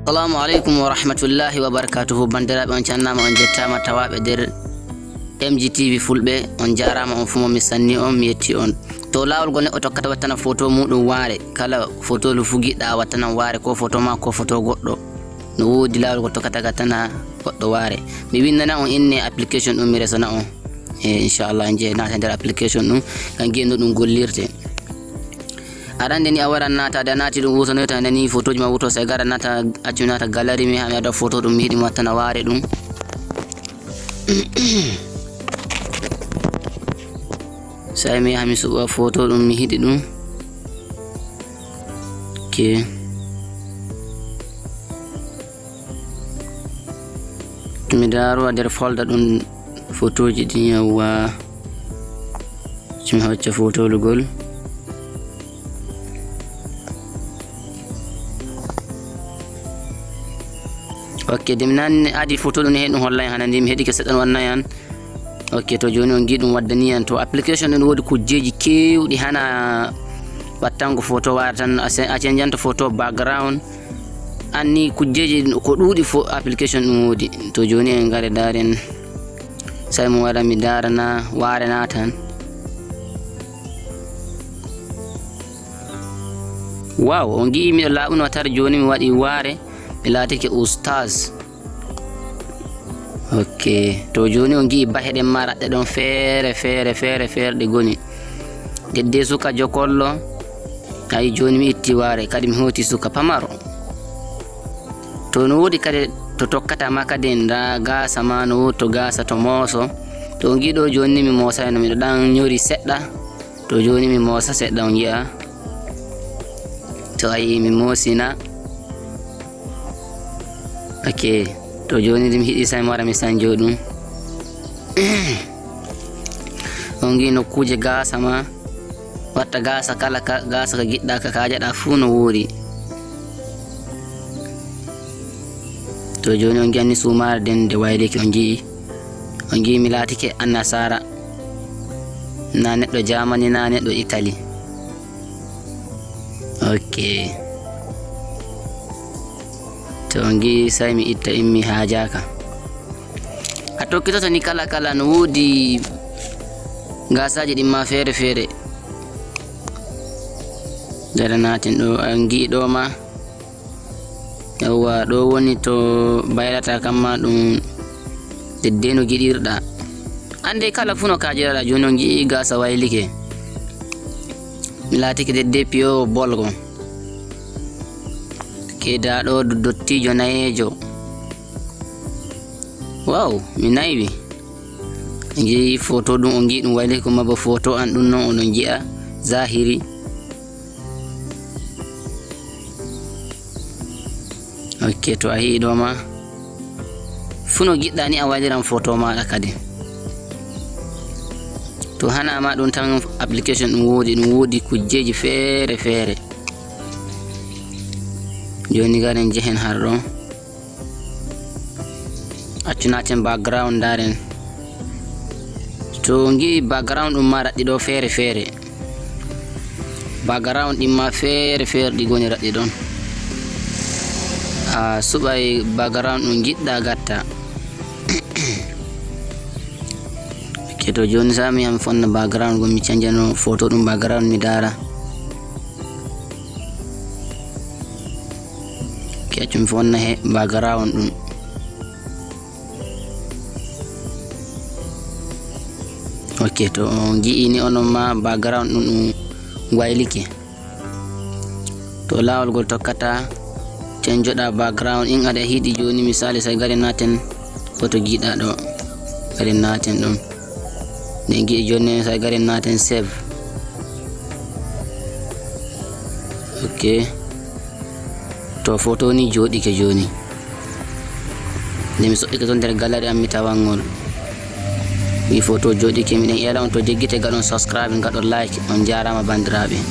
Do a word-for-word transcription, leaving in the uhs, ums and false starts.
Assalamu aleykum wa rahmatullahi wa barakatuhu. Banndiraaɓe, on cannama, on jettama, tawaɓe nder M G T V Fulɓe, on jarama, on fuu mo mi sanni on, mi yetti on. To laawol ngol neɗɗo tokkata wattana photo muɗum waare, kala photo lu fuu giɗɗa wattana waare, ko photo ma, ko photo goɗɗo. No woodi laawol ngol tokkata gattana goɗɗo waare. Mi winndana on inne application ɗum mi resana on. E, inchallah, en jeeya naata nder application ɗum, ngam ngi'en no ɗum gollirte. Arande ni a waran naata, de a naati ɗum wurtonoyta nani photoji ma wurto, sai gara naata, accu naata gallery mi haa mi ada photo ɗum mi yiɗi mi wattana waare ɗum. Sai mi yaha mi suɓa photo ɗum mi yiɗi ɗum. Ok. To mi daaro nder folder ɗum photoji ɗin, yawwa. Accu mi hocca photo lugol. Ok, de mi nani adi photo ɗum he ɗum hollay hana ndi mi heɗike seɗɗa no wannay an. Ok, to joni on ngi ɗum waddani an. To application ɗum woodi kujjeji kewɗi hana wattango photo waare tan a se-, a cenjanto photo background. Anni kujjeji ko ɗuuɗi fo application ɗum woodi. To joni en ngare daren. Sai mo wara mi darana waare na tan. Wow, on ngi miɗo laaɓuno tar joni mi waɗi waare, mi laatike ustaz. Ok, to joni on ngi bahe ɗen ma raɗɗe ɗon feere, feere, feere, feere ɗe goni. Dedde suka jokollo, ayi joni mi itti waare, kadi mi hoti suka pamaro. To no woodi kadi to tokkata ma kadi nda gaasa ma no woodi to gaasa to mooso. To on ngi ɗo joni mi moosayno, miɗo ɗan nyori seɗɗa. To joni mi moosa seɗɗa on ngi'a. To ayi mi moosina. Ok, to joni mi hiɗi sai mi wara mi sanjo ɗum. On ngi nokkuje gaasa ma. Watta gaasa kala ka, gaasa ka giɗɗa ka, ka jaɗa fuu no woodi. To joni on ngi'ani suumaare nden nde waylike on ngi'i. On ngi'i mi laatike annasara. Na neɗɗo Germany, na neɗɗo Italy. Ok. To on ngi'i sai mi itta in mi haajaka. A tokkitoto ni kala kala no woodi gaasaaji ɗin ma feere feere. Dara natin ɗo, a ngi'i ɗo ma. Yawwa, ɗo woni to baylata kam ma ɗum dedde no giɗirɗa. Ande kala fuu no kaajiraɗa, joni on ngi'i gaasa waylike. Mi laatike dedde piyo bolgo. Ke da ɗo dottijo nayejo. Wow, mi naywi. Ngi'i foto ɗum, on ngi'i ɗum waylike ko mabo foto an ɗum non oɗon ngi'a zahiri. Ok, to a yi'i ɗo ma. Fuu no giɗɗa ni a wayliran foto maɗa kadi. To hana ma ɗum tan application ɗum woodi, ɗum woodi kujjeji feere feere. Joni garen jehen har ɗo. Accu naten background ndaren. To ngi'i background ɗum ma raɗɗi ɗo feere feere. Background ɗin ma feere feere ɗi goni raɗɗi ɗon. A suɓay background ɗum ngiɗɗa gatta. Ok, to joni sa mi yaha mi fonna background gom mi canjano foto ɗum background mi dara. Ok, accu mi fonna he background ɗum. Ok, to on ngi'i ni onon ma background ɗum ɗum waylike. To laawol ngol tokkata cenjoɗa background in aɗa hiɗi joni misali sai garen naten foto giɗa ɗo. Garen naten ɗum. Ne ngi'i joni sai garen naten save. Ok. To foto ni joɗike joni. Nde mi soɓɓike ton nder gallery am mi tawangol. Mi foto joɗike miɗen ela on to jeggite gaɗon subscribe gaɗon like on jarama bandiraɓe.